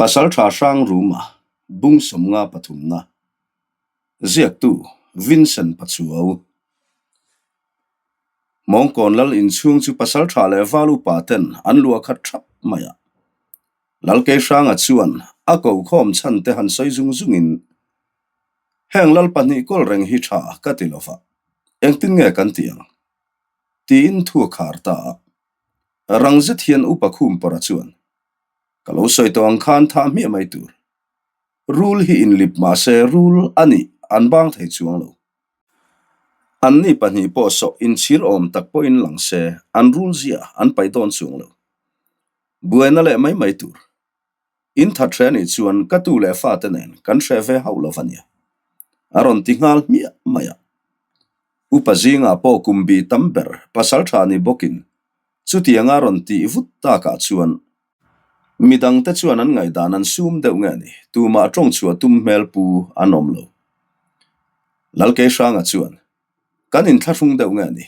Pasalṭha Hrangruma bung 53 pathumna ziaktu Vincent Pachuau Mawngkawn lal inchhung chu pasalṭha leh val upa ten an luah khat ṭhap mai a. Lalkeihranga chuan a kokhawm chhan te han sawi zung zungin Heng lal pahnih kawl reng hi ṭha ka ti lova, engtin nge kan ti ang? tiin thu a khar ta a. Rang zet hian upa khum pawrha chuan, Ka lo sawi tawh ang khan thah hmiah mai tur. Rul hi inlip mah se rul a nih an bang thei chuang lo. Anni pahnih pawh sawh inchhir awm tak pawhin lang se an rul zia an paih dawn chuang lo. Buaina leh mai mai tur. In that hre anih chuan ka tu leh fate nen kan hre ve hauh lo va nia. A rawn ti nghal hmiah mai a. Upa zingah pawh kum bi tam ber pasal tha ni bawkin chutianga rawn tih vut takah chuan midangte chuan an ngaihdan an sum deuh nge ni tumah tawng chhuah tum hmel pu an awm lo. Lalkeihranga chuan kan inthlahrung deuh nge ni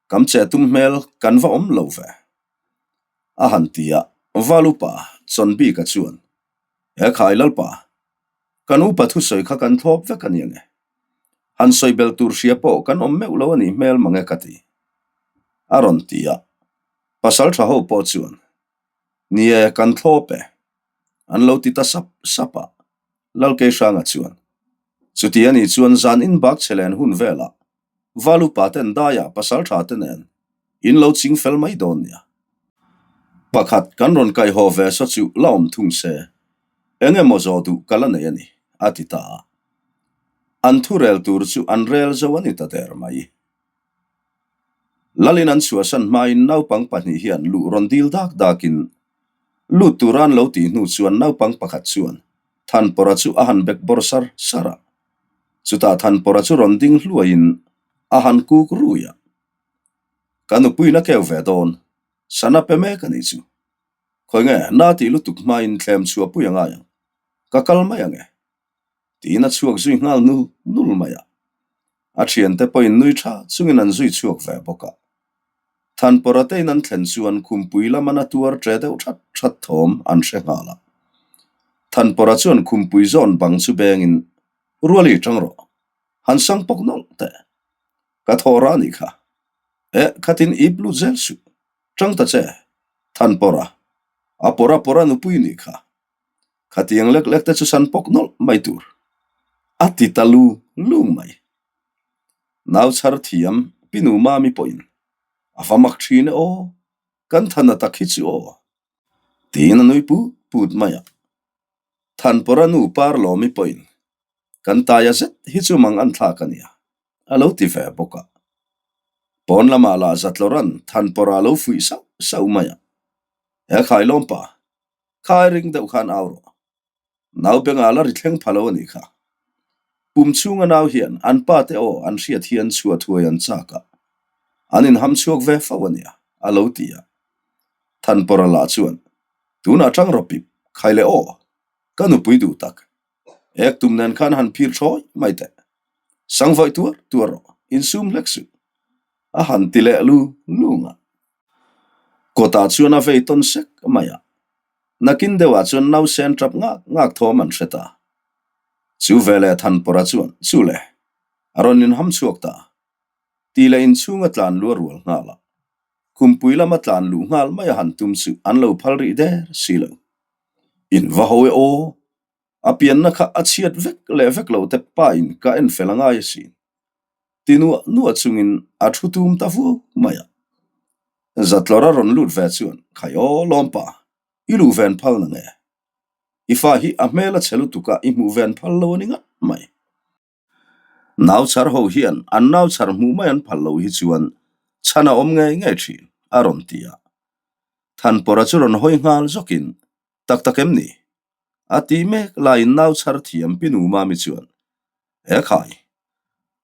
kam che tum hmel kan va awm lo ve. A han ti a, Valupa Chawnbika chuan, He khai Lalpa, kan upa thusawi kha kan thlawp vek a ni ange. Han sawi bel tur hria pawh kan awm meuh lo a nih hmel mange ka ti. A rawn ti a, pasal tha ho pawh chuan, Ni e, kan thlawp e. An lo ti ta sap sap a, Lalkeihranga chuan, Chuti a nih chuan zan inbak chhe len hun velah Valupa ten daiah pasal tha te nen in lo ching fel mai dawn nia. Pakhat kan rawn kaihhaw ve saw chu la awm thung se, eng emaw zawh duh ka la nei a ni, a ti ta a. An thu rel tur chu an rel zo a ni ta der mai. Lalin an chhuahsan hmain naupang pahnih hian luh rawn dil dak dakin lut tura an lo tih hnu chuan naupang pakhat chuan Thanpawrha chu a han bek bawr sar sar a. Chutah Thanpawrha chu rawn ding hluaiin a han kuk rui a. Ka nupuiin a keu ve dawn, sana pe mek a nih chu. Khawi nge, na tih lutuk hmain thlem chhuah pui a ngai ang, ka kal mai ang e. Tiin a chhuak zui nghal nul nul mai a. A thiante pawhin nui tha chungin an zui chhuak ve bawk a. Thanpawrha tein an thlen chuan khumpui lama na tuar ṭe deuh that that thawm an hre nghal a. Thanpawrha chuan khumpui zawn bang chu bengin, Ruali ṭang rawh, han sang pawk nawlh teh. Ka thaw ra nih kha. Eh, khatin ip lut zel suh. Ṭang ta che, Thanpawrha. A pawrha pawrha nupui nih kha. Khatiang lek lek te chu san pawk nawlh mai tur. A ti ta lu lung mai. Nau chhar thiam Pinu Mami pawhin a va mak thin e aw, kan Thana tak hi chu aw. Tiin a nui put put mai a. Thanpawra nu Parlawmi pawhin kan taia zet hi chu mang an thlak a nia, a lo ti ve bawk a. Pawn lamah lah Zatlawra'n Thanpawra a lo fuih sauh sauh mai a. He khailawmpa, khai ring deuh khan au rawh. Nau bengah la ri thleng pha lo a nih kha. Pum chhunga nau hian an pa te aw an hriat hian chhuah thuai an chak a, an inham chhuak ve fo a nia, a lo ti a. Thanpawrha lah chuan, Tunah tang rawh pip, khai leh aw, ka nupui duh tak. Ek tum nen khan han phir thawi mai teh. Sangvawih tuar tuar rawh, insum hlek suh. A han ti leh lu lung a. Kawtah chuan a vei tawn sek mai a. Nakin deuhah chuan nausen tap ngak ngak thawm an hre ta. Chu veleh Thanpawrha chuan, Chu le, a rawn inham chhuak ta. Tih leh inchhunga tlan lu a rual nghal a. Khumpui lama tlan luh nghal mai a han tum chu an lo phal rih der si lo. In va ho e aw, a pianna kha a chhiat vek leh vek lo te pain ka en fel a ngai asin. Ti nuah nuah chungin a thu tum ta vuau mai a. Zatlawr a rawn lut ve chuan, Khai aw lawmpa, i luh ven phal na nge? I fa hi a hmel a chhe lutuk a, i hmuh ven phal lo a ni ngat mai. Nau chhar ho hian an nau chhar hmuh mai an phal lo hi chuan chhan a awm ngei ngei thin, a rawn ti a. Thanpawrha chu rawn hawi nghal zawkin, Tak tak em ni? A ti mek laiin nau chhar thiam Pinu Mami chuan, He khai,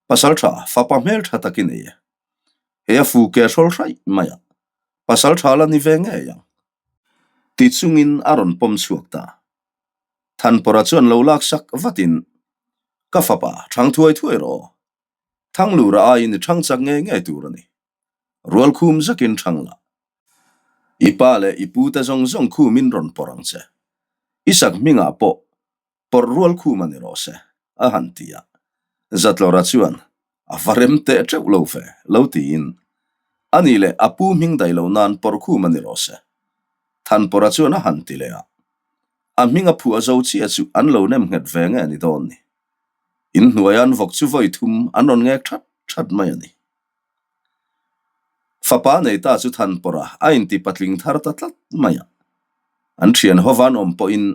pasal tha fapa hmel tha tak i nei e. Hei a fu ke hrawl hraih mai a, pasal tha la ni ve ngei ang. Ti chungin a rawn pawm chhuak ta. Thanpawrha chuan lo lak sak vatin, Ka fapa, thang thuai thuai rawh aw. Thanglura aiin i thang chak ngei ngei tur a ni. Rualkhum zakin thang la. I pa leh i pu te zawng zawng khumin rawn pawrh ang che. I sakhmingah pawh pawrh rual khum a ni rawh se, a han ti a. Zatlawra chuan, A va rem teh teuh lo ve, lo tiin, A nih leh a pu hming daih lo nan pawrh khum a ni rawh se, Thanpawrha chuan a han ti leh a. A hming a phuah zo chiah chu an lo nem nghet ve nge ni dawn ni. In hnuaia an vawk chu vawi thum an rawn ngek that that mai a ni. Fapa nei ta chu Thanpawrha a inti patling thar ta tlat mai a. An thian ho van awm pawhin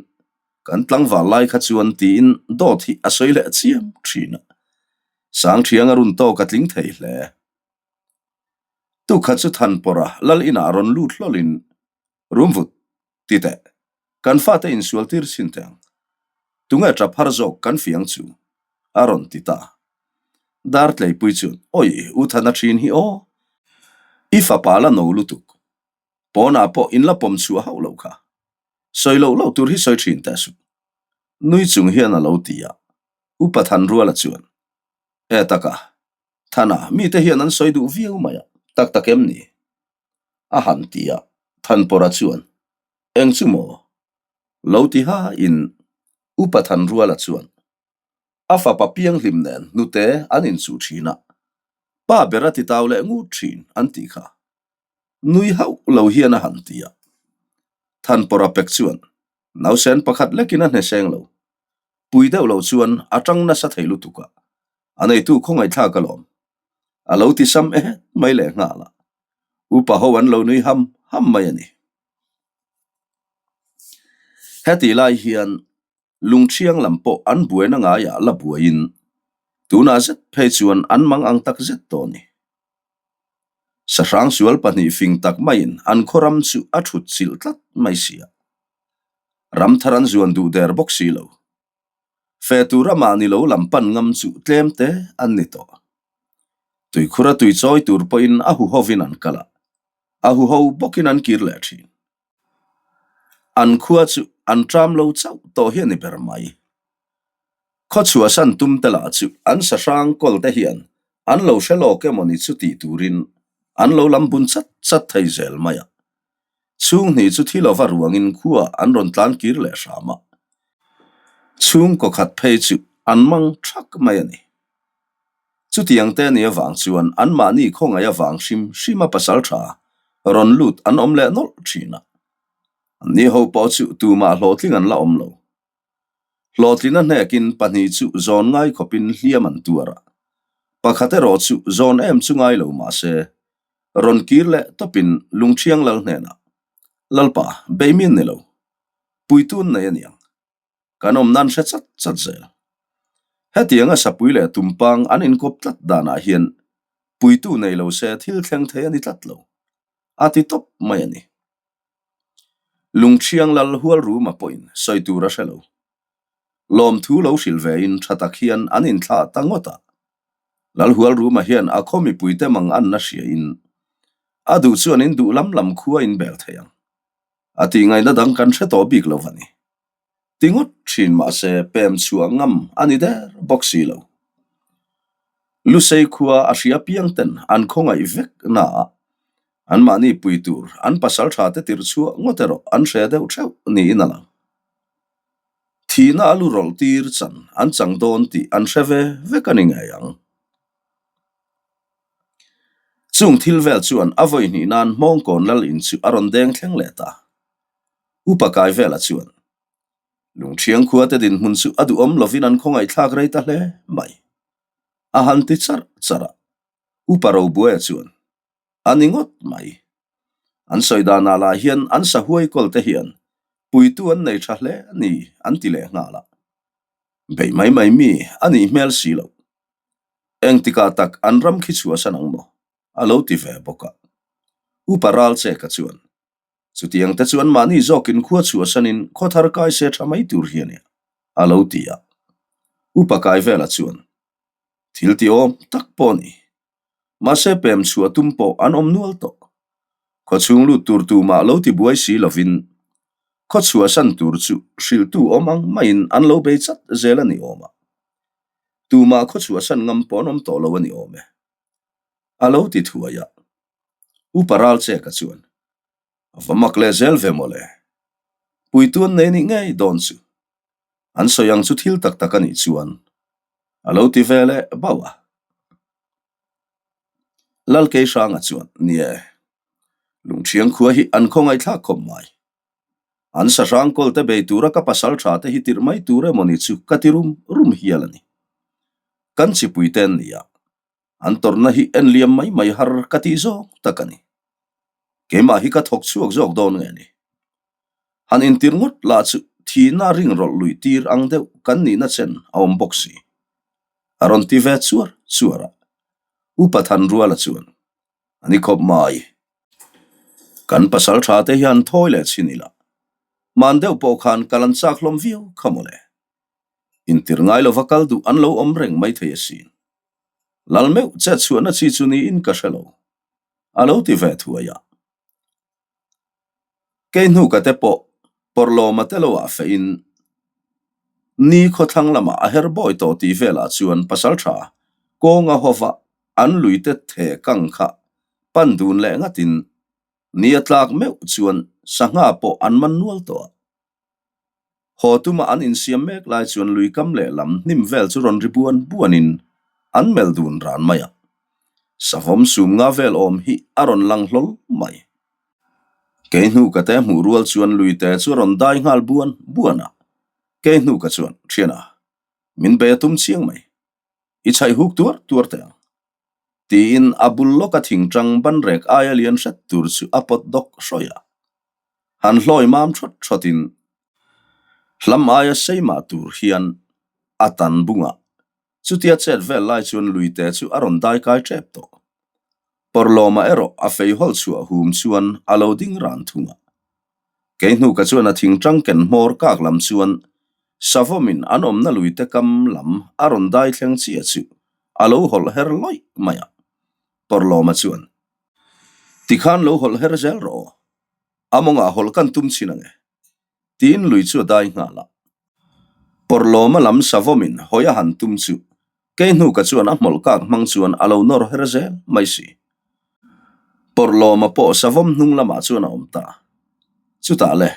kan tlangval lai kha chuan tiin dawt hi a sawi leh chiam thin a. Sangthiang a run tawk a tling thei hle. Tukha chu Thanpawrha lal inah rawn lut hlawlin Rumvut ti teh, kan fate insual tir chhin teh ang. Tunge tap har zawk kan fiang chu? a rawn ti ta. Dartleipui chuan, Awi, U Thana thin hi aw. I fapa la no lutuk. Pawnah pawh in la pawm chhuah hauh lo kha. Sawi loh loh tur hi sawi thin teh suh. Nui chung hian a lo ti a. Upa Thanruala chuan, E taka, Thana, mite hian an sawi duh viau mai a, tak tak em ni? A han ti a, Thanpawrha chuan, Eng chu maw? Lo ti ha in Upa Thanruala chuan a fapa pianghlim nen hnute an inchuh thin a, pa ber a ti tau leh ngut thin an tih kha. Nui hauh lo hian a han ti a. Thanpawrha pek chuan nausen pakhat lekin a hne seng lo. Pui deuh lo chuan a tang nasa thei lutuk a, a neitu khawngaihthlak alawm. A lo ti sam ehet mai leh nghal a, upa ho an lo nui ham ham mai a ni. Hetih lai hian lungthiang lam pawh an buaina ngaiah la buaiin tunah zet phei chuan an mang ang tak zet tawh a ni. Sahrang sual pahnih fing tak maiin an khawram chu a thut chilh tlat mai si a, ramthar an zuan duh der bawk si lo. Fe tur amah ni lo lam pan ngam chu tlem te an ni tawh. Tuikhura tui chawi tur pawhin a huhovin an kal a, a huho bawkin an kir leh thin. An khua chu an tram lo chauh tawh hi a ni ber mai. Khaw chhuahsan tum te lah chu an sahrang kawl te hian an lo hre lawk emaw ni chu tih turin an lo lam bun chat chat thei zel mai a. Chhunghnih chu thi lova ruangin khua an rawn tlan kir leh hram a, chhungkaw khat phei chu an mang thak mai a ni. Chutiang te nih avang chuan anmahni khawngaih avang hrim hrima pasal tha rawn lut an awm leh nawlh thin a, anni ho pawh chu tumah hlawhtling an la awm lo. Hlawhtlina hnekin pahnih chu zawn ngai khawpin hliam an tuar a, pakhat erawh chu zawn em chu ngai lo mah se, rawn kir leh tawpin Lungthiang lal hnenah, Lalpa, beimin ni lo, puitun nei a niang, kan awm nan hre chat chat zel. Hetianga sapui leh tumpang an inkawp tlat danah hian puitu nei lo se thil thleng thei a ni tlat lo, a ti tawp mai a ni. Lungthiang lal hual ruma pawhin sawi tur a hre lo. Lawmthu lo hrilh vein tha tak hian an inthlah ta ngawt a. Lal hual ruma hian a khaw mipuite mang anna hriain a duh chuan in duh lam lam khua in bel thei ang. A tih ngaihna dang kan hre tawh bik lo va ni. Ti ngawt thin mahse pem chhuah ngam a ni der bawk si lo. Lusei khua a hria piang ten an khawngaih vek na a, anmahni pui tur an pasal tha te tirh chhuah ngawt erawh an hre deuh theuh niin a lang. Thihna a lu rawlh tir chan an chang dawn tih an hre ve vek a ni ngei ang. Chung thil vel chuan a vawi hnih nan Hmawngkawn lal in chu a rawn deng thleng leh ta. Upa Kaivela chuan, Lungthiang khuate dinhmun chu a duhawm lovin an khawngaihthlak rei ta hle mai. A han ti charh charh a. Upa Robuaia chuan, A ni ngawt mai. An sawi danah lah hian an sahuai kawlte hian puitu an nei tha hle a ni an ti leh nghal a. Beih mai mai mi a nih hmel si loh. Engtikah tak an ram khi chhuahsan ang maw? A lo ti ve bawk a. Upa Ralcheka chuan, Chutiang te chuan mahni zawkin khua chhuahsanin khaw thar kai se tha mai tur hi a nia, a lo ti a. Upa Kaivela chuan, Thil ti awm tak pawh a ni. Mahse pem chhuah tum pawh an awm nual tawh. Khaw chhung lut tur tumah lo ti buai si lovin khaw chhuahsan tur chu hrilhtu awm ang maiin an lo bei chat zel a ni awm a. Tumah khaw chhuahsan ngam pawh an awm tawh lo a ni awm e, a lo ti thuai a. Upa Ralcheka chuan, A va mak leh zel ve mawle. Puitu an nei nih ngei dawn chu. An sawi ang chu thil tak tak a nih chuan a lo ti ve leh bauh a. Lalkei Hranga chuan, Nie, Lungṭhiang khua hi an khawngaihthlak khawp mai. An sahrang kawlte bei tura ka pasal tha te hi tirh mai tur emaw ni chu ka ti rum rum hial a ni. Kan chipui te an ni a, an tawrhna hi en liam mai mai har ka tih zawk tak a ni. Keimah hi ka thawk chhuak zawk dawn nge ni? Han intir ngawt lah chu thihna ring rawlh lui tir ang deuh kan nihna chen a awm bawk si. A rawn ti ve chuar chuar a, Upa Thanruala chuan, A ni khawp mai. Kan pasal tha te hian thawi leh chhin ila, hman deuh pawh khan kal an chak hlawm viau kha mawle. Intir ngai lova kal duh an lo awm reng maithei asin. Lal meuh chet chhuahna chi chu niin ka hre lo, a lo ti ve thuai a. Kei hnuka te pawh Pawrhlawma te lo ah fehin ni khawthlang lamah a her bawi tawh tih velah chuan pasaltha kawnga hova an luite the kang kha pan dun leh ngatin ni a tlak meuh chuan sangha pawh an man nual tawh a. Haw tuma an insiam mek lai chuan lui kam lehlam hnim vel chu rawn ri buan buanin an melh dun ran mai a. Savawm sum nga vel awm hi a rawn lang hlawl mai. Kei hnuka te hmuh rual chuan lui te chu a rawn dai nghal buan buan a. Kei hnuka chuan, Thiana, min bei a tum chiang mai. I chhaih huk tuar tuar teh ang. Tiin a bul lawka thingtang banrek aia lian hret tur chu a pawt dawk hrawih a. Han hlawi mam thawt thawtin hlam aia sei mah tur hian a tan bungah chutia chet vel lai chuan luite chu a rawn dai kai tep tawh. Pawrhlawma erawh a fei hawlh chhuah hum chuan a lo ding ran thung a. Kei hnuka chuan a thingtang ken hmawr kak lam chuan Savawmin an awmna luite kam lam a rawn dai thleng chiah chu a lo hawlh her lawih mai a. Pawrhlawma chuan, Tikhan lo hawlh her zel rawh aw. A mawngah hawlh kan tum chin ang e. Tiin lui chu a dai nghal a. Pawrhlawma lam Savawmin hawi a han tum chu Kei hnuka chuan a hmawlh kak hmang chuan a lo nawr her zel mai si. Pawrhlawma pawh Savawm hnung lamah chuan a awm ta. Chutah le,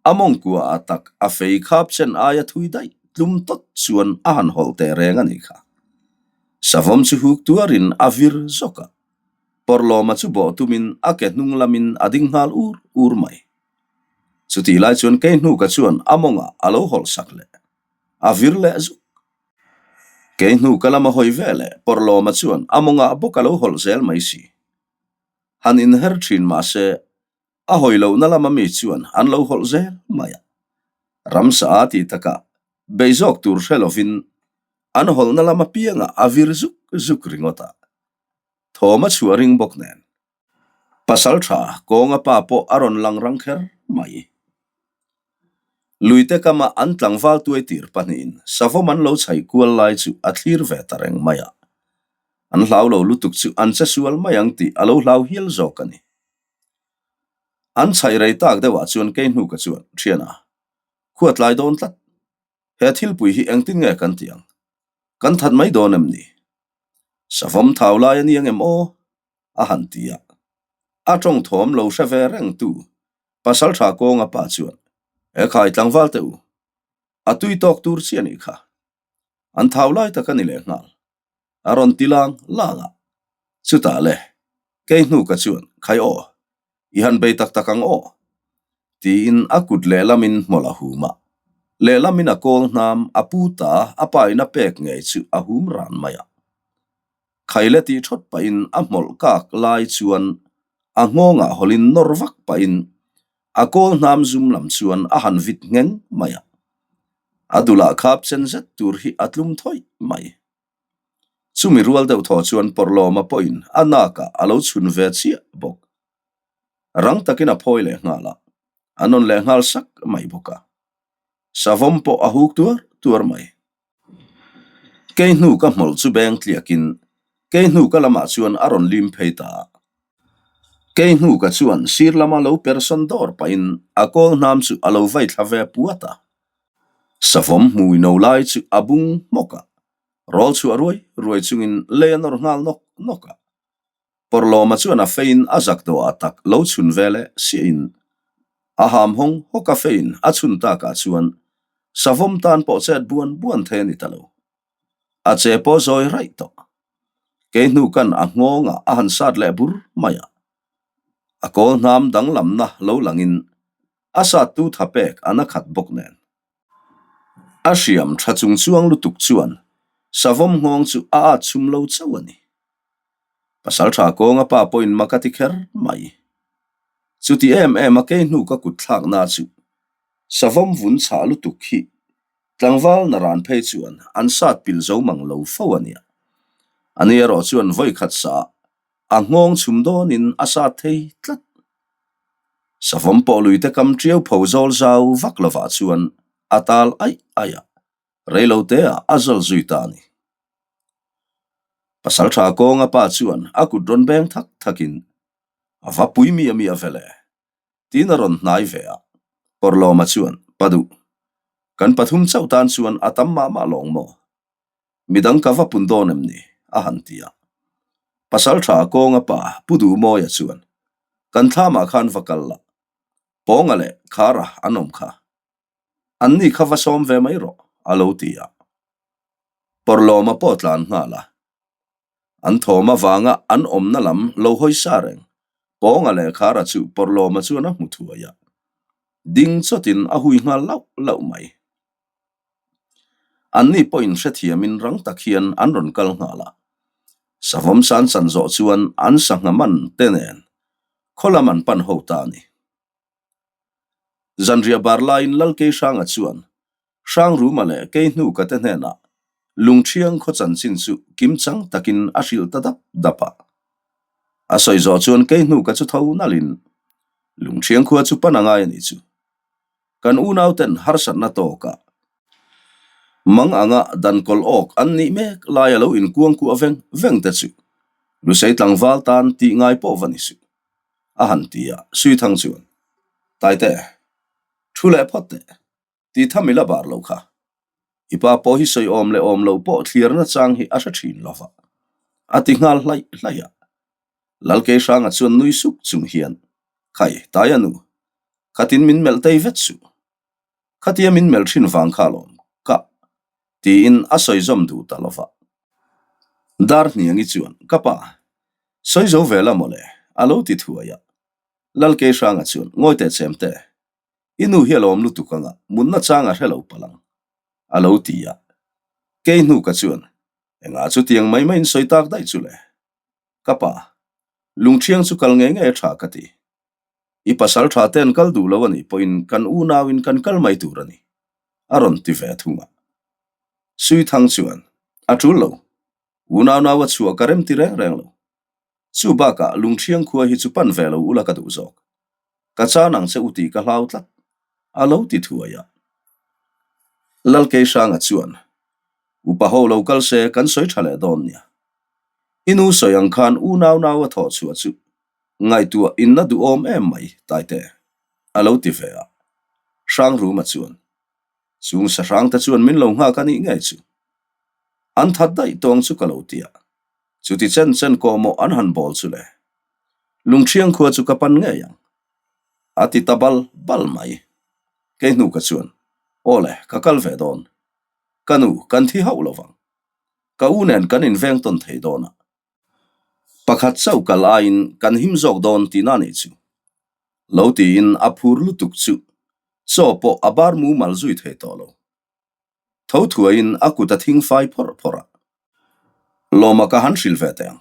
a mawngkua ah tak a fei khap chen aia thui daih tlum tawt chuan a han hawlh teh reng a nih kha. Savawm chu huk tuarin a vir zawk a. Pawrhlawma chu bawh tumin a ke hnung lamin a ding nghal ur ur mai. Chutih lai chuan kei hnuka chuan a mawngah a lo hawlh sak leh a vir leh zuk. Kei hnuka lama hawi ve leh Pawrhlawma chuan a mawngah bawk a lo hawlh zel mai si. Han inher thin mah se a hawi lohna lama mi chuan an lo hawlh zel mai a. Ramsa a tih takah bei zawk tur hre lovin an hawlhna lam apiangah a vir zuk zuk ringawt a. Thawm a chhuah ring bawk nen. Pasal tha kawnga pa pawh a rawn lang rang kher mai. Luite kama an tlangval tuai tir pahnihin savawm an lo chhai kual lai chu a thlir ve ta reng mai a. An hlau lo lutuk chu an che sual mai ang tih a lo hlau hial zawk a ni. An chhaih rei tak deuhah chuan kei hnuka chuan, Thiana, khua tlai dawn tlat. He thilpui hi engtin nge kan tih ang? Kan that mai dawn em ni? Savawm thau lai a ni ang em aw? a han ti a. A tawng thawm lo hre ve reng tu Pasaltha Kawnga pa chuan, He khai tlangval teh u, a tui tawk tur chi a nih kha. An thau lai tak a ni leh nghal. A rawn ti lang lang a. Chutah le, kei hnuka chuan, Khai aw, i han bei tak tak ang aw. Tiin a kut lehlamin hmawlh a hum a. Lehlamin a kawl hnam a pu ta a pa in a pek ngei chu a hum ran mai a. Khaile tih thawt pahin a hmawlh kak lai chuan a nghawngah hawlin nawr vak pahin a kawl hnam zum lam chuan a han vit ngheng mai a. A dulah khap chen zet tur hi a tlum thawih mai. Chumi rual deuh thaw chuan Pawrhlawma pawhin a nakah a lo chhun ve chiah bawk. Rang takin a phawi leh nghal a, a nawn leh nghal sak mai bawk a. Savawm pawh a huk tuar tuar mai. Kei hnu ka hmawlh chu beng tliakin kei hnu ka lamah chuan a rawn lim phei ta a. Kei hnu ka chuan sir lama lo persawn dawr pahin a kawl hnam chu a lo vai thla ve puat a. Savawm hmui no lai chu a bung hmawk a, rawl chhuah ruai ruai chungin lei a nawr nghal nawk nawk a. Pawrhlawma chuan a feiin a zak dawhah tak lo chhun ve leh siahin. A ham hawng hawk a feiin a chhun takah chuan savawm tan pawh chet buan buan thei a ni ta lo. A che pawh zawi raih tawh. Kei hnukan a nghawngah a han sat leh bur mai a. A kawl hnam danglamna lo langin a sattu tha pek a na khat bawk nen. A hriam tha chung chuang lutuk chuan savawm nghawng chu a at chhum lo chauh a ni. Pasaltha kawnga pa pawhin mak a ti kher mai. Chuti em em a kei hnu ka kut thlakna chu savawm vun chhah lutuk hi tlangval naran phei chuan an sat pil zo mang lo fo a nia. Ani erawh chuan vawi khat saah a nghawng chhum dawnin a sat thei tlat. Savawm pawh luite kam ṭiau pho zawl zau vak lovah chuan a tal aih aih a, reiloteah a zal zui ta a ni. Pasalṭha kawnga pa chuan a kut rawn beng thak thakin, A va pui mi a mi a vele? tiin a rawn hnai ve a. Pawrhlawma chuan, Pa duh, kan pathum chauh tan chuan a tam mah mah lawng maw? Midang ka va pun dawn em ni? a han ti a. Pasalṭha kawnga pa Pu Duhmawia chuan, Kan thlamah khan va kal la, Pawnga leh Khara an awm kha. Anni kha va sawm ve mai rawh, a lo ti a. Pawrhlawma pawh tlan nghal a. An thawm avanga an awmna lam lo hawi sa reng, Pawnga leh Khara chu Pawrhlawma chuan a hmu thuai a. Ding chawtin a hui nghal lauh lauh mai. Anni pawhin hrethiamin rang tak hian an rawn kal nghal a. Savawm san chan zawh chuan an sangha man te nen khaw lam an pan ho ta a ni. Zanriah bar laiin Lalkeihranga chuan Hrangruma leh Keihnuka te hnenah Lungṭhiang khaw chanchin chu kimchang takin a hrilh ta dap dap a. A sawi zawh chuan Keihnuka chu tho nalhin Lungṭhiang khua chu pan a ngai a nih chu. Kan unauten harsatna tawkah mang anga dan kawlh awk an nih mek laia lo inkuangkuah veng veng te chu Lusei tlangval tan tih ngai pawh va ni suh. A han ti a, Suithang chuan, Taite, thu leh phawt teh, ti tham i la bar lo kha. I pa pawh hi sawi awm leh awm lo pawh thliarna chang hi a hre thin lo va, a ti nghal hlaih hlaih a. Lalkeihranga chuan nui suk chung hian, Khai, Taia nu, khatin min melh tei vet suh. Khatia min melh thin vang kha alawm, ka. Tiin a sawi zawm duh ta lo va. Dar hniangi chuan, Ka pa, sawi zo ve la mawle, a lo ti thuai a. Lalkeihranga chuan, Ngawi teh chem te, i nu hi a lawm lutuk anga mutna chang a hre lo palh ang, a lo ti a. Kei hnuka chuan, Engah chutiang mai maiin sawi tak daih chu le? Ka pa, lungṭhiang chu kal ngei ngei a ṭha ka ti. I pasal ṭha te an kal duh lo a nih pawhin kan unauin kan kal mai tur a ni, a rawn ti ve thung a. Suithang chuan, A ṭul lo, unau nau a chhuah ka rem ti reng reng lo. Chu bakah lungṭhiang khua hi chu pan ve lo ula ka duh zawk. Ka chan ang che u tih ka hlau tlat, a lo ti thuai a. Lalkeihranga chuan, Upa ho lo kal se kan sawi ṭha leh dawn nia. I nu sawi ang khan unau nau a thawh chhuah chu Ngaihtuah inna duhawm em mai, Taite, a lo ti ve a. Hrangruma chuan, Chung sahrangte chuan min lo nghak a nih ngei chu. An that daih tawng chu ka lo ti a, chuti chen chen kawhmawh an han bawl chu le. Lungṭhiang khua chu ka pan ngei ang, a ti ta bal bal mai. Kei hnu ka chuan, Aw le, ka kal ve dawn. Ka nu, kan thi hauh lo vang. Ka u nen kan inveng tawn thei dawn a. Pakhat chauh kal aiin kan him zawk dawn tihna nih chu. Lo tiin a phur lutuk chu chaw pawh a bar mumal zui thei tawh lo. Tho thuaiin a kut a thing fai phawrh phawrh a. Lawma ka han hrilh ve teh ang.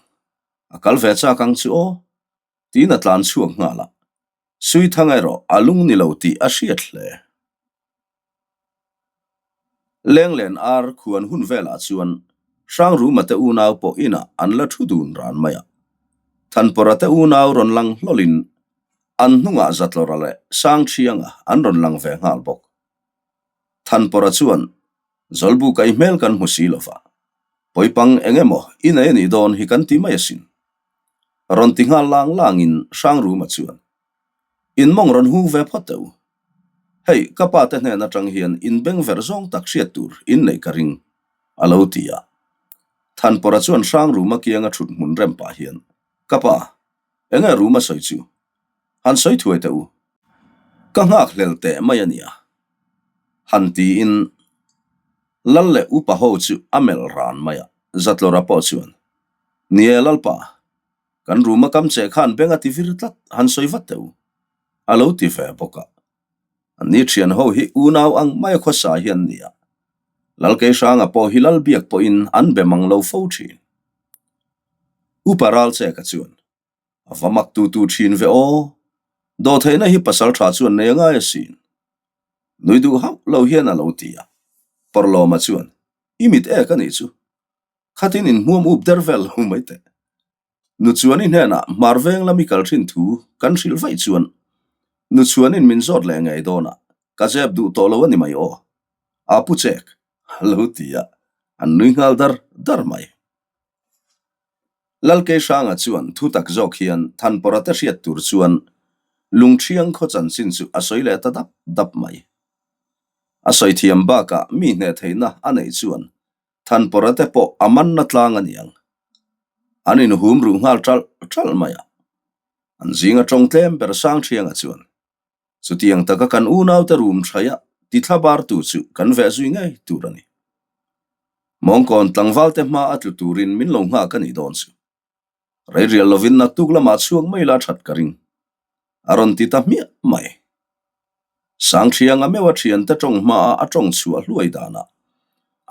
A kal ve chak ang chu aw. Tiin a tlan chhuak nghal a. Suithang erawh a lung ni lo tih a hriat hle. Lenglen ar khuan hun velah chuan Hrangruma te unau pawh inah an la thu dun ran mai a. Thanpawra te unau rawn lang hlawlin an hnungah Zatlawra leh Sangṭhianga an rawn lang ve nghal bawk. Thanpawra chuan, Zawlbu kai hmel kan hmu si lova, pawipang eng emaw i nei a nih dawn hi kan ti mai asin. Rawn ti nghal lang langin Hrangruma chuan, In mawng rawn hung ve phawt teh u. Hei, ka pa te hnen atang hian in beng verh zawng tak hriat tur in neih ka ring, a lo ti a. Thanpawra chuan hrang ruma kianga thut hmun rem pah hian, Ka pa, enge ruma sawi chu? Han sawi thuai teh u. Ka nghakhlel teh mai a nia. Han tiin Lal leh upa ho chu a melh ran mai a, Zatlawra pawh chuan, Ni e Lalpa, kan room a kam che khan beng a ti vir tlat, han sawi vat teh u, a lo ti ve bawk a. Anni thian ho hi unau ang mai a khawsa hi an ni a, Lalkeihranga pawh hi Lalbiak pawhin an be mang lo fo thin. Upa Ralcheka chuan, A va mak tu tu thin ve aw, dawhtheihna hi pasal tha chuan nei a ngai asin. Nui duh hauh lo hian a lo ti a, Pawrhlawma chuan, I mit ek a nih chu, khatin inhmuam up der vel lo mai teh. Nuchuani hnenah hmar veng lam i kal thin thu kan hrilh vaih chuan Nuchuanin min zawt leh ngei dawn a, ka zep duh tawh lo a ni mai aw. A pu chek a lo ti a, an nui nghal dar dar mai. Lalkeihranga chuan thu tak zawk hian Thanpawra te hriat tur chuan Lungṭhiang khaw chanchin chu a sawi leh ta dap dap mai. A sawi thiam bakah mi hneh theihna a neih chuan Thanpawra te pawh a manna tlang a niang. An inhum ruh nghal ṭalh ṭalh mai a. An zinga ṭawng tlem ber Sangṭhianga chuan, Chutiang taka kan unaute rum ṭhaia tithla bartu chu kan veh zui ngei tur a ni. Mawngkawn tlangvalte hma a tlu turin min lo nghak a nih dawn chu. Rei rial lovin naktuk lamah chhuak mai la that ka ring. A rawn ti ta hmiah mai. Sangṭhianga meuha ṭhiante ṭawng hmaah a ṭawng chhuah hluai danah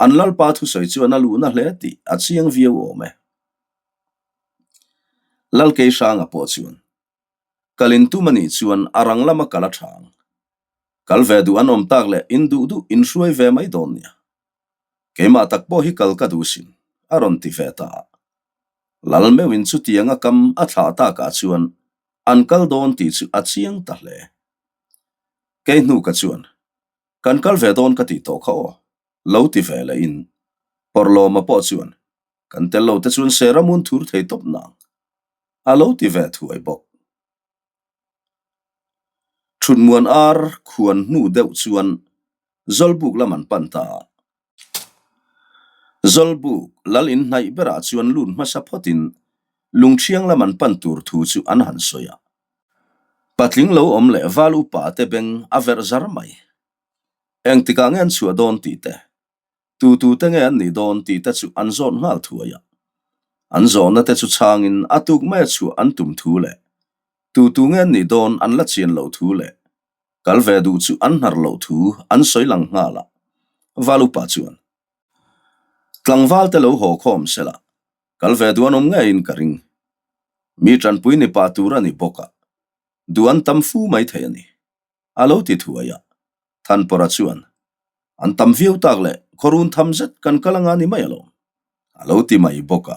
an Lalpa thusawi chuan a luhna hle tih a chiang viau awm e. Lalkeihranga pawh chuan kal in tum a nih chuan a rang lama kal a ṭha ang. Kal ve duh an awm tak leh in duh duh in hruai ve mai dawn nia. Keimah tak pawh hi kal ka duh sin, a rawn ti ve ta a. Lal meuhin chutianga kam a thlah takah chuan an kal dawn tih chu a chiang ta hle. Kei hnu ka chuan, Kan kal ve dawn ka tih tawh kha aw, lo ti ve leh in. Pawrhlawma pawh chuan, Kan tel lo te chuan Seramun thur thei tawp nang, a lo ti ve thuai bawk. Thutmuan ar khuan hnu deuh chuan Zawlbuk lam an pan ta a. Zawlbuk lal in hnaih berah chuan lut hmasa phawtin Lungṭhiang lam an pan tur thu chu an han sawi a. Patling lo awm leh val upa te beng a verh zar mai. Engtikah nge an chhuah dawn tih te, tu tu te nge an nih dawn tih te chu an zawt nghal thuai a. An zawhna te chu chhangin a tuk mai a chhuah an tum thu leh tu tu nge an nih dawn an la chian loh thu leh kal ve duh chu an hnar loh thu an sawi lang nghal a. Val upa chuan, Tlangval te lo haw khawm sela, kal ve duh an awm ngeiin ka ring. Mi tanpui ni pah tur a ni bawk a, duh an tam fu mai thei a ni. A lo ti thuai a, Thanpawra chuan, An tam viau tak leh khawrun tham zet kan kal anga ni mai alawm, a lo ti mai bawk a.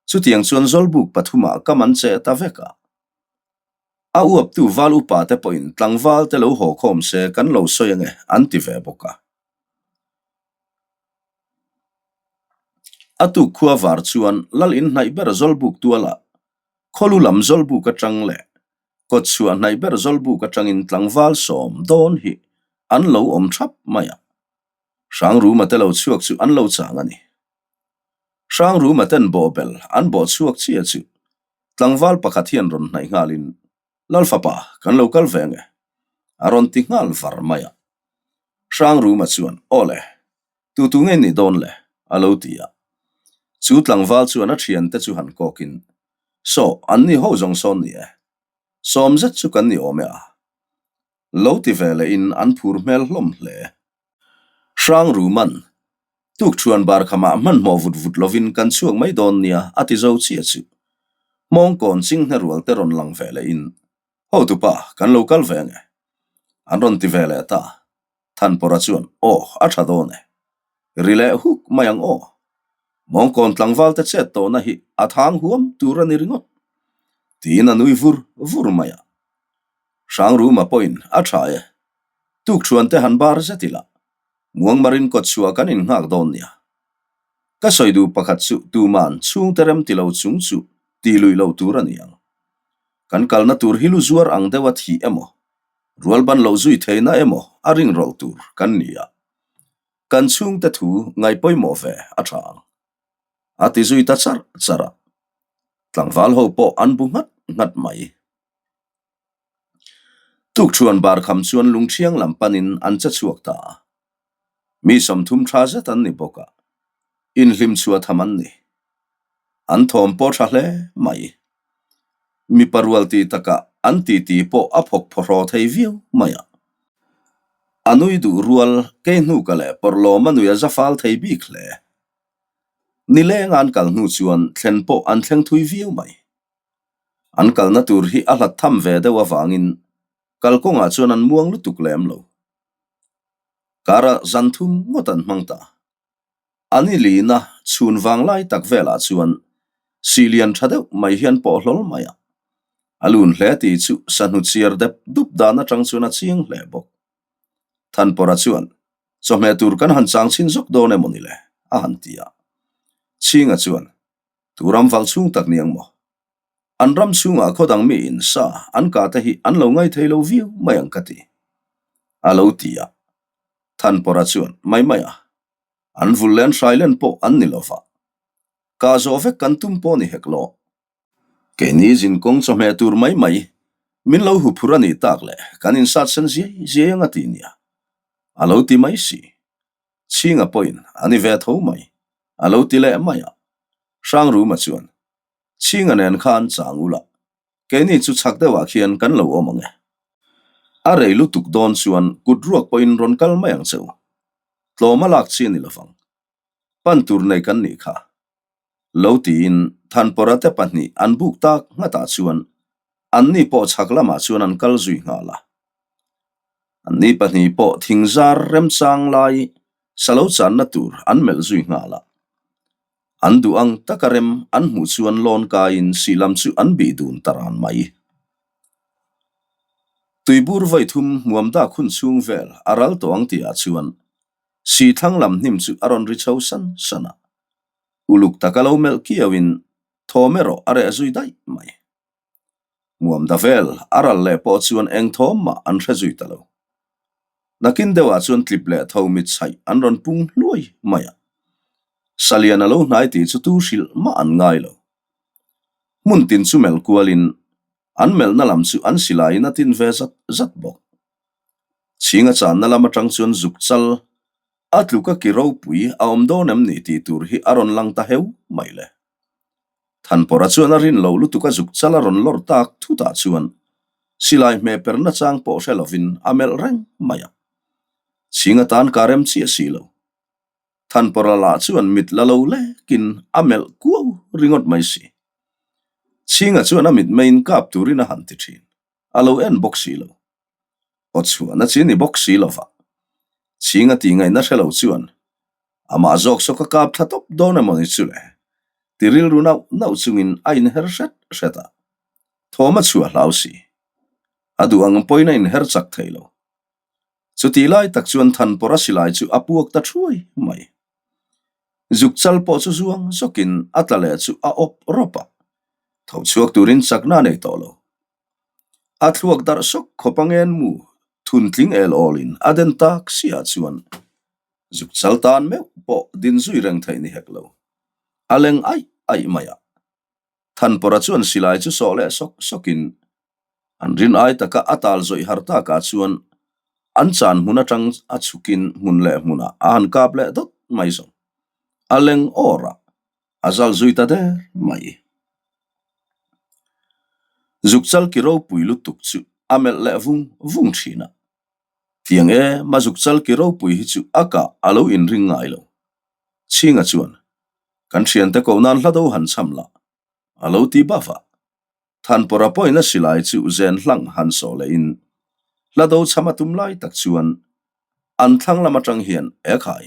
Chutiang chuan Zawlbuk pathumah ka man che ta vek a. A uaptu val upa te pawhin tlangval te lo haw khawm se kan lo sawi ange an ti ve bawk a. A tuk khua var chuan Lal inhnaih ber Zawlbuk tualah khawlu lam Zawlbuk atang leh Kawt chhuah hnaih ber Zawlbuk atangin tlangval sawm dawn hi an lo awm thap mai a. Hrangruma te lo chhuak chu an lo chang a ni. Hrangruma ten bawhbel an bawh chhuak chiah chu tlangval pakhat hian rawn hnaih nghalin, Lalfapa, kan lo kal ve nge? a rawn ti nghal var mai a. Hrangruma chuan, Aw le, tu tu nge ni dawn le? a lo ti a. Chu tlangval chuan a thiante chu han kawkin, Saw, an ni ho zawng sawn ni e. Sawm zet chu kan ni awm e a. Lo ti ve lehin an phur hmel hlawm hle. Hrangruman, Tukṭhuan bar khamah hmanhmawh vut vut lovin kan chhuak mai dawn nia a ti zo chiah chu. Hmawngkawn chinghne rual te rawn lang ve lehin, Hotupa, kan lo kal ve ange. An rawn ti ve leh ta. Thanpawra chuan, Aw, a ṭha dawn e. Ri leh huk mai ang aw. Mawngkawn tlangval te chet tawhna hi a thang huam tur a ni ringawt. Tiin a nui vur vur mai a. Hrangruma pawhin a ṭha e. Tukṭhuan te han bar zet ila, Muangmarin kawtchhuah kan innghak dawn nia. Ka sawi duh pakhat chu tuman chhungte rem ti lo chung chu tih luih loh tur a ni ang. Kan kalna tur hi lu zuar ang deuha thih emaw, rual ban loh zui theihna emaw a ring rawlh tur kan ni a. Kan chhungte thu ngaihpawimawh ve a tha ang. A ti zui ta charh charh a. Tlangval ho pawh an bu nghat nghat mai. Tukṭhuan bar kham chuan lungṭhiang lam panin an che chhuak ta a. Mi 30 ṭha zet an ni bawk a, inhlim chhuah tham an ni. An thawm pawh ṭha hle mai. Mipa rual tih takah an titi pawh a phawk phawhraw thei viau mai a. A nui duh rual kei hnuka leh pawrhlawm a nui a za fal thei bik hle. Nileng an kal hnu chuan thlen pawh an thleng thui viau mai. An kalna tur hi a hlat tham ve deuh avangin kalkawngah chuan an muang lutuk lem lo. Kara zan thum ngawt an hmang ta. An i lina chhun vang lai tak velah chuan sih lian tha deuh mai hian pawh hlawl mai a. A lun hle tih chu sahnu chiar dep dup dan atang chuan a chiang hle bawk. Thanpawrha chuan, Chawhmeh tur kan han chang chhin zawk dawn emaw ni le? a han ti a. Chhinga chuan, Tu ram val chhung tak ni ang maw? An ram chhungah khaw dang mi in sa an kah te hi an lo ngai thei lo viau mai ang ka ti. A lo ti a. Thanpawrha chuan, Mai mai a. An vul len hrai len pawh an ni lo va. Kah zawh vek kan tum pawh ni hek lo. Keini zinkawng chawhmeh tur mai mai min lo hu phur a nih tak leh kan insat sen ziai ziai anga ti nia. A lo ti mai si. Chhinga pawhin a ni ve tho mai. A lo ti leh mai a. Hrangruma chuan, Chhinga nen khan chang ula, keini chu chhak deuhah khian kan lo awm ang e. A rei lutuk dawn chuan kut ruak pawhin rawn kal mai ang che u. Tlawm a lak chi a ni lovang. Pan tur nei kan nih kha. Lo tiin Thanpawra te pahnih an buk tak nghatah chuan anni pawh chhak lamah chuan an kal zui nghal a. Anni pahnih pawh thingzar remchang lai sa lo channa tur an melh zui nghal a. An duh ang taka rem an hmuh chuan lawn kaiin sih lam chu an bih dun ta ran mai. Tuibur vawi thum hmuam dak hun chhung vel a ral tawh ang tihah chuan sih thlang lam hnim chu a rawn ri chho san san a. Uluk taka lo melh kiauin thawm erawh a reh zui daih mai. Hmuam da vel a ral leh pawh chuan eng thawm mah an hre zui ta lo. Nakin deuhah chuan tlip leh tho mit chhaih an rawn pung hluai mai a. Salian a lo hnai tih chu tu hrilh mah an ngai lo. Hmun tin chu melh kualin an melhna lam chu an silaiin a tin ve zat zat bawk. Chhinga channa lam atang chuan zuk chal a tluka ki ropui a awm dawn em ni tih tur hi a rawn lang ta heu mai le. Thanpawrha chuan a rin lo lutuk a zuk chal a rawn lawr tak thutah chuan silai hmeh per nachang pawh hre lovin a melh reng mai a. Chhing atan ka rem chiah si lo. Thanpawrha lah chuan mit la lo lekin a melh kuau ringawt mai si. Chhinga chuan a mitmeiin kap turin a han ti thin. A lo en bawk si lo. Aw chhuahna chi ni bawk si lova. Chhinga tih ngaihna hre lo chuan amah zawk saw ka kap thla tawp dawn emaw ni chu le ti rilru nauh nauh chungin a inher hret hret a. Thawm a chhuah hlau si. A duh ang pawhin a inher chak thei lo. Chutih lai tak chuan Thanpawrha silai chu a puak ta thuai mai. Zuk chal pawh chu zuang zawkin a tla leh chu a awp rawp a. Tho chhuak turin chakna a nei tawh lo. A thluak darh sawk khawp a ngen mu thun tling el awlin a den tak siah chuan zuk chal tan meuh pawh din zui reng theih ni hek lo. A leng aih aih mai a. Thanpawrha chuan silai chu sawh leh sawk sawkin an rin ai taka a tal zawih har takah chuan an chan hmun atang a chhukin hmun leh hmunah a han kap leh dawt mai zawng. A leng awr a, a zal zui ta der mai. Zuk chal ki ropui lutuk chu a melh leh vung vung thin a. Tiang e, ma zuk chal ki ropui hi chu a kah a lo inring ngai lo. Chhinga chuan, Kan thiante koh nan hla do han cham la, a lo ti baf a. Thanpawrha pawhin a silai chu zen hlang han sawh lehin hla do cham a tum lai tak chuan an thlang lam atang hian, Ekhai,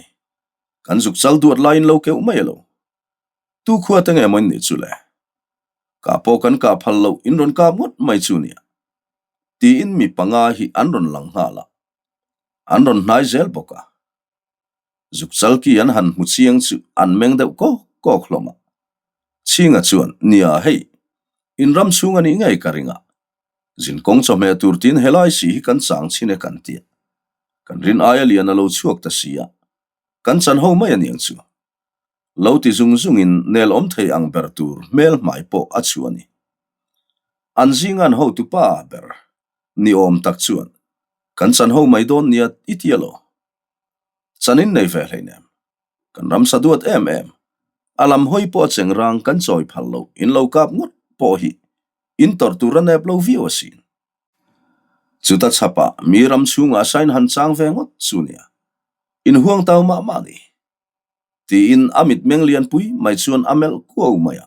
kan zuk chal duat laiin lo keuh mai elo. Tu khua te nge maw in nih chu le? Kah pawh kan kah phal loh in rawn kap ngawt mai chu nia. Tiin mi panga hi an rawn lang nghal a, an rawn hnai zel bawk a. Zuk chalki an han hmu chiang chu an meng deuh kawk kawk hlawm a. Chhinga chuan, Nia hei, in ram chhung a nih ngei ka ring a. Zinkawng chawhmeh tur tiin helai si hi kan chang chhin e kan ti a. Kan rin aia lian a lo chhuak ta si a, kan chan ho mai a niang chu. Lo ti zung zungin nel awm thei ang ber tur hmel hmai pawh a chhuah a ni. An zingan hotupa ber. Ni awm tak chuan, Kan chan ho mai dawn nia i ti alaw? Chan in nei ve hleinem. Kan ramsa duat em em. A lam hawi pawh a cheng rang kan chawi phal lo in lo kap ngawt pawh hi in tawrh tur a nep lo viau asin. Chuta chhapah mi ram chhungah sain han chang ve ngawt chu nia. In huang tau mah mah ni. Tiin a mitmeng lianpui mai chuan a melh kuau mai a.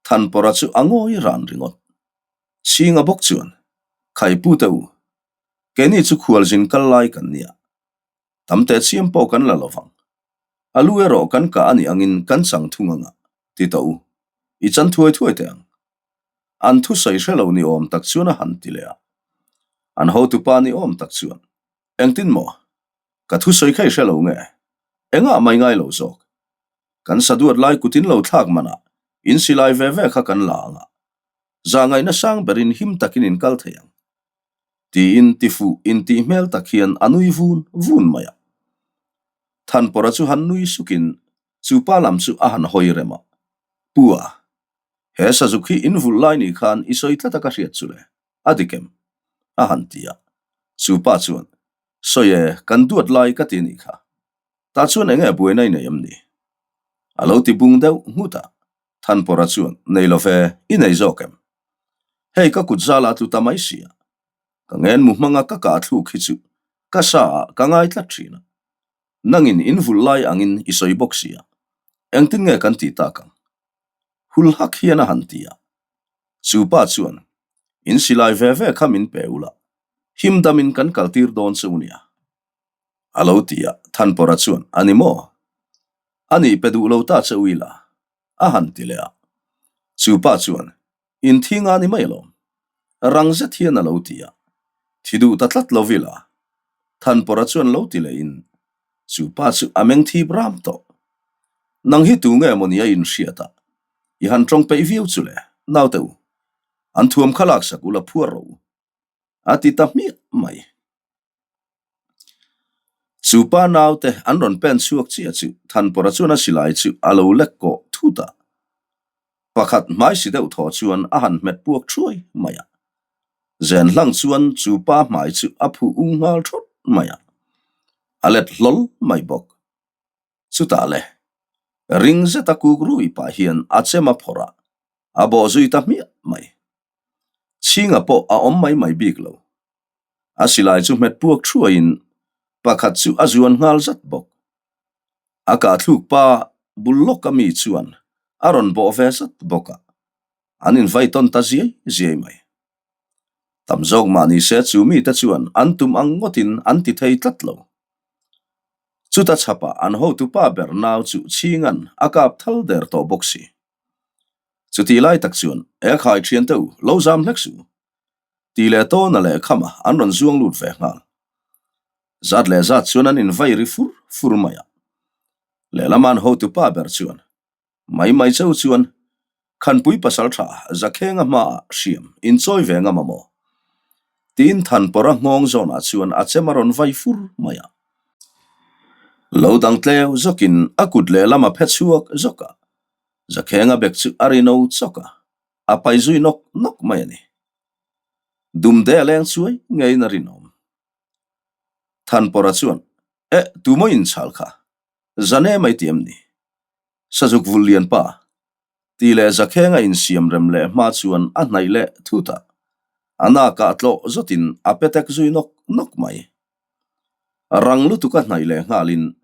Thanpawrha chu a ngawi ran ringawt. Chhinga bawk chuan, Khai pu te u, keini chu khualzin kal lai kan nia. Tam teh chiam pawh kan la lovang. A lu erawh kan kah a nih angin kan chang thung anga, ti tawh u. I chan thuai thuai teh ang. An thusawi hre lo ni awm tak chuan a han ti leh a. An hotupa ni awm tak chuan, Engtin maw? Ka thusawi kha i hre lo nge? Engah mai ngai lo zawk? Kan saduat lai kutin lo thlak manah in silai ve ve kha kan la anga. Zahngaihna sang berin him takin in kal thei ang. Tiin tifuh intih hmel tak hian a nui vun vun mai a. Thanpawrha chu han nui sukin chu pa lam chu a han hawi rem a. Pu a, he sazuk hi in vulh lai ni khan i sawi tlat a ka hriat chu le, a dik em? A han ti a. Chu pa chuan, Sawi e, kan duat lai ka ti nih kha. Tah chuan enge buaina i nei em ni? A lo ti bung deuh nghut a. Thanpawrha chuan, Nei lo ve, i nei zawk em? Hei ka kut zala tlu ta mai sia. Ka ngen mu hmanga ka kah thluk hi chu ka sa ah ka ngai tlat thin a. Nangin in vulh lai angin i sawi bawk sia. Engtin nge kan tih tak ang? Hul hak hian a han ti a. Chu pa chuan, In silai ve ve kha min pe ula, him damin kan kaltir dawn che u nia. A lo ti a, Thanpawrha chuan, A ni maw? A nih pe duh lo ta che u ila, a han ti leh a. Chu pa chuan, In thi nga ni mai alawm. Rang zet hian a lo ti a. Thi duh ta tlat lo ila. Thanpawrha chuan lo ti lehin, Chu pa chu a meng thip ram tawh. Nang hi tu nge maw ni a inhriat a? I han tawng peih viau chu le, naute u. An thuam kha laksak ula phuar rawh u. A ti ta hmiah mai. Chu pa naute an rawn pen chhuak chiah chu Thanpawrha chuan a silai chu a lo lek kawh thut a. Pakhat hmai si deuh thaw chuan a han hmet puak thuai mai a. Zen hlang chuan chu pa hmai chu a phuh ung nghal thawt mai a. A let hlawl mai bawk. Chutah le, ring zeta kuk rui pah hian a chem a phawrh a, a bawh zui ta hmiah mai. Chhinga pawh a awm mai mai bik lo. A silai chu hmet puak thuaiin pakhat chu a zuan nghal zat bawk. A kahthluk pa bul lawka mi chuan a rawn bawh ve zat bawk a, an invai tawn ta ziai ziai mai. Tam zawk mah ni se chu mite chuan an tum ang ngawtin an ti thei tlat lo. Chuta chhapah an hotupa ber nau chu Chhinga'n a kap thal der tawh bawk si. Chutih lai tak chuan, E khai thiante u, lo zam hlek suh. Ti leh tawna leh khama an rawn zuang lut ve nghal. Zat leh zat chuan an invai ri fur fur mai a. Lehlam an hotupa ber chuan, Mai mai cheu chuan, Khanpui pasal tha Zakhenga hmaah hriam inchawi ve ngam a maw? Tiin Thanpawrha nghawng zawnah chuan a chem a rawn vai fur mai a. Lo dang tleu zawkin a kut lehlam a phe chhuak zawk a, Zakhenga bek chu a ri no chawk a. A pai zui nawk nawk mai a ni. Dumde a leng chuai ngeiin a rinawm. Thanpawrha chuan, Eh, tumaw inchhal kha? Zane mai ti em ni? Sazuk vulh lian pa, ti leh Zakhenga insiam rem leh hma chuan a hnaih leh thut a. A nakah tlawh zawtin a petek zui nawk nawk mai. Rang lutuk a hnaih leh nghalin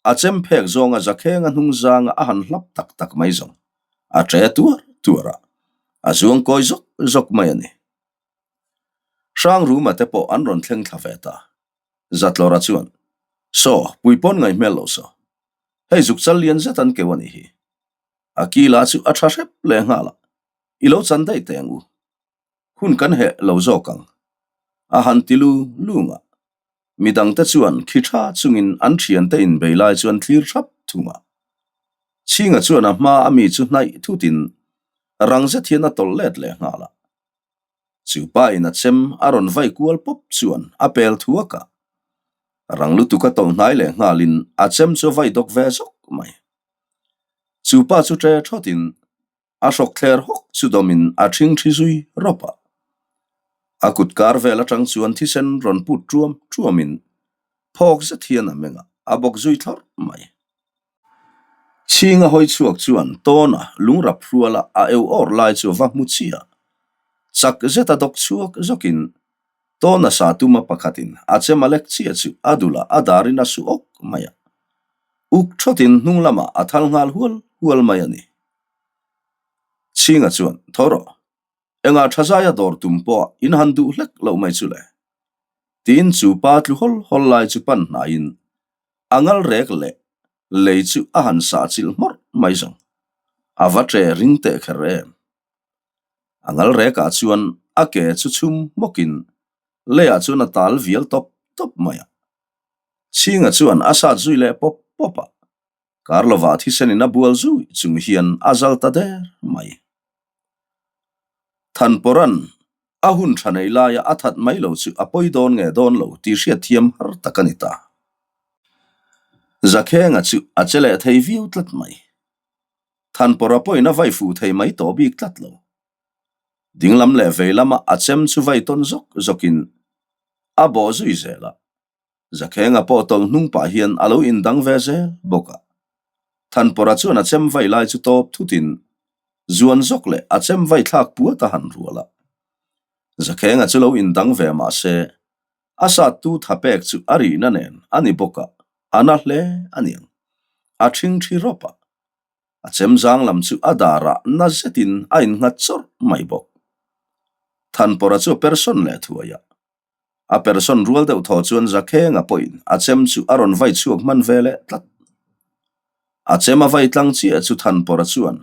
A chem phek zawnga Zakhenga hnung zanga a han hlap tak tak mai zawng. A ṭe tuar tuar a, a zuang kawi zawk zawk mai a ni. Hrangruma te pawh an rawn thleng thla ve ta. Zatlawra chuan, Saw, pui pawn ngaih hmel lo saw. Hei zuk chal lian zet an keu a nih hi. A kila chu a ṭha hrep leh nghal a, i lo chan daih teh ang u. Hun kan heh lo zawk ang. A han ti lu lung a. Midangte chuan khi tha chungin an thiante inbei lai chu an thlir thap thung a. Chhinga chuan a hma a mi chu hnaih thutin rang zet hian a tawlh let leh nghal a. Chu pa in a chem a rawn vai kual pawp chuan a pel thuak a. Rang lutuk a tawlh hnai leh nghalin a chem chu a vai dawk ve zawk mai. Chu pa chu ṭe thawtin A hrawk thler hawk chu dawmin a ṭhing ṭhi zui rawp a. A kut kar vel atang chuan thisen rawn put ṭuam ṭuamin phawk zet hian a meng a, a bawk zui thlawrh mai. Chhinga hawi chhuak chuan tawna lungrap hruala a eu awr lai chu va hmu chiah. Chak zeta dawk chhuak zawkin tawna sa tuma pakhatin a chem a lek chiah chu a dulah a darin a su awk mai a. Uk thawtin hnung lamah a thal nghal hual hual mai a ni. Chhinga chuan, Tho rawh, Engah tha zaia dawr tum pawh in han duh hlek loh mai chu le? Tiin chu pa tlu hawl hawl lai chu pan hnaiin a ngal rek leh lei chu a han sah chilh hmawrh mai zawng. A va ṭe ring teh kher em? A ngal rekah chuan a ke chu chhum hmawkin leiah chuan a tal vial tawp tawp mai a. Chhinga chuan a sat zui leh pawp pawp a. Kar lovah thisenin a bual zui chung hian a zal ta der mai. Thanpawra'n a hun tha nei laia a that mai lo chu a pawi dawn nge dawn lo tih hriat thiam har tak a ni ta. Zakhenga chu a che leh thei viau tlat mai. Thanpawra pawhin a vai fuh thei mai tawh bik tlat lo. Dinglam leh vei lama a chem chu vai tawn zawk zawkin a bawh zui zel a. Zakhenga pawh tawlh hnung pah hian a lo indang ve zel bawk a. Thanpawra chuan a chem vai lai chu tawp thutin zuan zawk leh a chem vai thlak puat a han rual a. Zakhenga chu lo indang ve mah se, a sattu tha pek chu a rihna nen a ni bawk a, a na hle a niang. A ṭhingṭhi rawp a. A chem zang lam chu a darah na zetin a innghat chawrh mai bawk. Thanpawra chu a person leh thuai a. A person rual deuh thaw chuan Zakhenga pawhin a chem chu a rawn vai chhuak hman ve leh tlat. A chem a vai tlang chiah chu Thanpawra chuan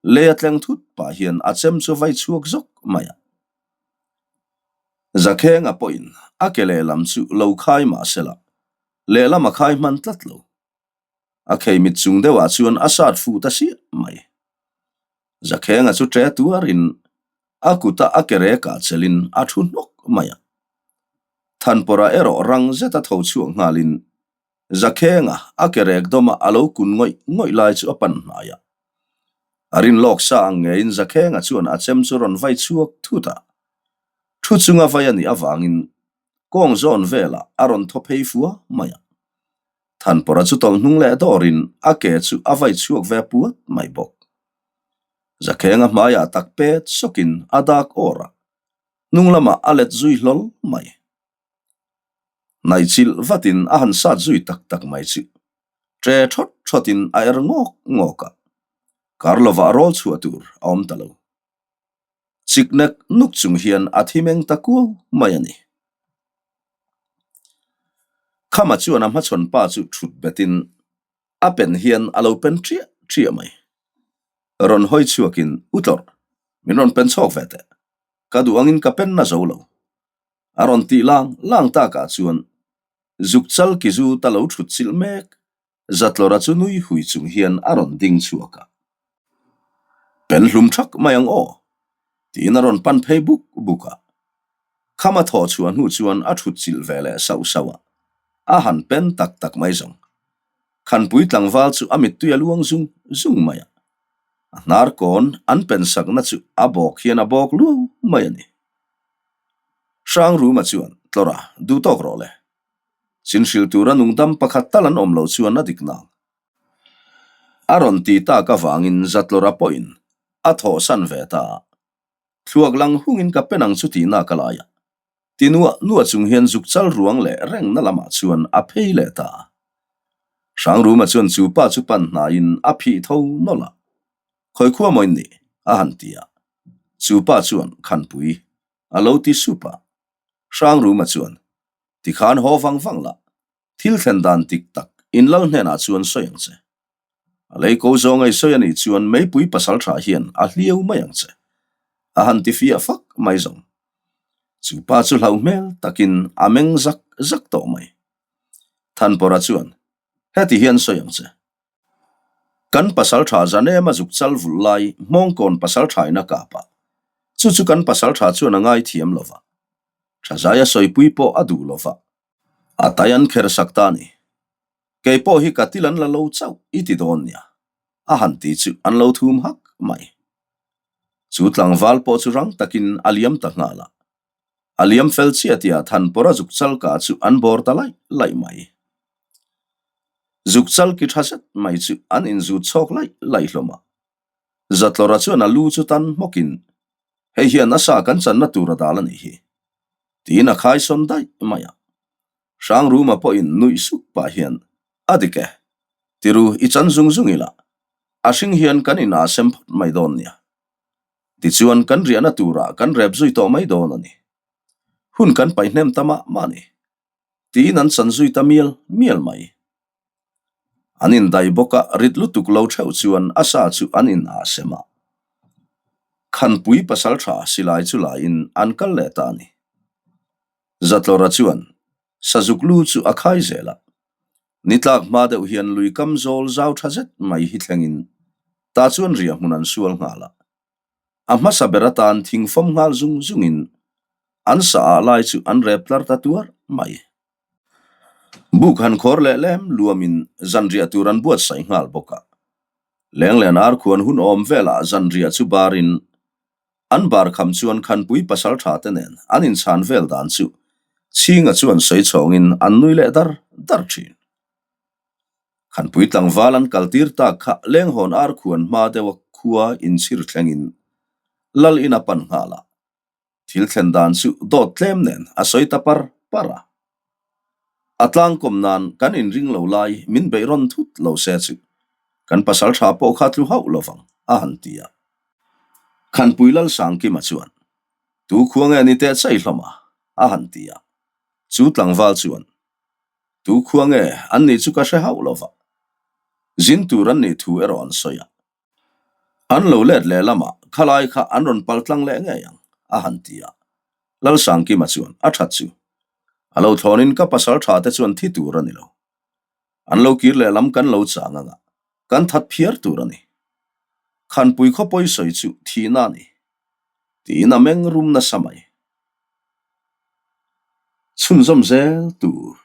lei a tleng thut pah hian a chem chu a vai chhuak zawk mai a. Zakhenga pawhin a ke lehlam chu lo khai mah sela, lehlam a khai hman tlat lo. A kheimit chung deuhah chuan a sat fuh ta siah mai. Zakhenga chu ṭe tuarin a kuta a ke rekah chelin a thu hnawk mai a. Thanpawrah erawh rang zeta tho chhuak nghalin Zakhenga a ke rek dawma a lo kun ngawih ngawih lai chu a pan hnai a. A rin lawk sa ang ngeiin Zakhenga chuan a chem chu rawn vai chhuak thut a. Thu chunga vai a nih avangin kawng zawn velah a rawn thaw phei fua mai a. Thanpawrha chu tawlh hnung leh dawrin a ke chu a vai chhuak ve puat mai bawk. Zakhenga hmaiah tak pet sawkin a dak awr a, hnung lamah a let zui hlawl mai. Hnaihchilh vatin a han sat zui tak tak mai chu ṭe thawt thawtin a er ngawk ngawk a, kar lovah rawl chhuah tur a awm ta lo. Chik nek nuk chung hian a thi meng ta kuau mai a ni. Khama chuan a hmachhawn pa chu thut betin a pen hian a lo pen ṭiah ṭiah mai. Rawn hawi chhuakin, U tlawrh, min rawn pen chhawk ve teh. Ka duh angin ka pen na zo lo. A rawn tih lang lang takah chuan zuk chal ki zu ta lo thut chilh mek Zatlawra chu nui hui chung hian a rawn ding chhuak a. Pen hlum thak mai ang aw, tiin a rawn pan phei buk buk a. Kham a thawh chhuah hnu chuan a thut chilh ve leh sauh sauh a, a han pen tak tak mai zawng. Khanpui tlangval chu a mittui a luang zung zung mai a. A hnar kawn an pen sakna chu a bawk hian a bawk luau mai a ni. Hrangruma chuan, Tlawra, duh tawk rawh le. Chin hrilh tura nungdam pakhat tal an awm loh chuan a dik nang. A rawn ti tak avangin Zatlawra pawhin a thawhsan ve ta a. Thluak lang hungin ka pen ang chu tihna ka lai a. Ti nuah nuah chung hian zuk chal ruang leh rengna lamah chuan a phei leh ta a. Hrangruma chuan chu pa chu pan hnaiin a phih tho nawlh a. Khawi khua maw in nih? a han ti a. Chu pa chuan Khanpui a lo ti sup a. Hrangruma chuan, Tikhan haw vang vang la, thil thlen dan dik tak in lal hnenah chuan sawi ang che. A lei ko zawng ei sawi a nih chuan meipui pasal tha hian a hliau mai ang che. A han ti fiah fak mai zawng. Chu pa chu hlauh hmel takin a meng zak zak tawh mai. Thanpawrha chuan, Heti hian sawi ang che. Kan pasaltha Zanema zuk chal vul lai Hmawngkawn pasalthain a kap a, chu chu kan pasaltha chuan a ngaithiam lo va, Thazaia sawipui pawh a duh lo va, a tai an kher sak ta a ni. Kei pawh hi ka til an la lo chauh i ti dawn nia, a han ti chu an lo thum hak mai. Chu tlangval pawh chu rang takin a liam ta nghal a. A liam fel chiah tihah Thanpawra zuk chal kah chu an bawr ta laih laih mai. Zuk chal ki tha zet mai chu an inzut chhawk laih laih hlawm a. Zatlawra chuan a lu chu tan hmawkin, Hei hian a sa kan channa tur a dal a nih hi, tiin a khaisawn daih mai a. Hrangruma pawhin nuih suk pah hian, A dik e, tiru i chan zung zung ila, a hring hian kan inah sem phawt mai dawn nia. Tichuan kan riahna turah kan rep zui tawh mai dawn a ni. Hun kan paih hnem ta mah mah a ni, tiin an chan zui ta mial mial mai. An indaih bawk a, rit lutuk lo theuh chuan a sa chu an in ah sem a. Khanpui pasaltha silai chu laiin an kal leh ta a ni. Zatlawra chuan sazuk lu chu a khai zel a. Ni tlak hma deuh hian lui kam zawl zau tha zet mai hi thlengin ta chuan riah hmun an sual nghal a. A hmasa ber atan thing fawm nghal zung zungin an sa ah lai chu an rep tlar ta tuar mai. Buk han khawr leh lem luamin zanriah tur an buatsaih nghal bawk a. Lenglen ar khuan hun awm velah zanriah chu barin an bar kham chuan Khanpui pasal tha te nen an inchhan vel dan chu Chhinga chuan sawi chhawngin an nui leh dar dar thin. Khanpui tlangval an kaltir tak kha Lenghawn ar khuan hma deuha khua inchhir thlengin Lal in a pan nghal a. Thil thlen dan chu dawt tlem nen a sawi ta par par a. A tlangkawm nan kan inring lo lai min beih rawn thut lo se chu kan pasal tha pawh kha tlu hauh lo vang, a han ti a. Khanpui Lalsangkima chuan, Tu khua nge ni teh chai hlawm a? a han ti a. Chu tlangval chuan, Tu khua nge an nih chu ka hre hauh lo va. Zin tur an nih thu erawh an sawi a. An lo let leh lamah khalai kha an rawn pal tlang leh ngei ang, a han ti a. Lalsangkima chuan a that chu. A lo thlawnin ka pasal tha te chuan thi tur a ni lo. An lo kir leh lam kan lo chang anga kan that phiar tur a ni. Khanpui khawpawi sawi chu thihna a ni, tiin a meng rum nasa mai. Chhunzawm zel tur.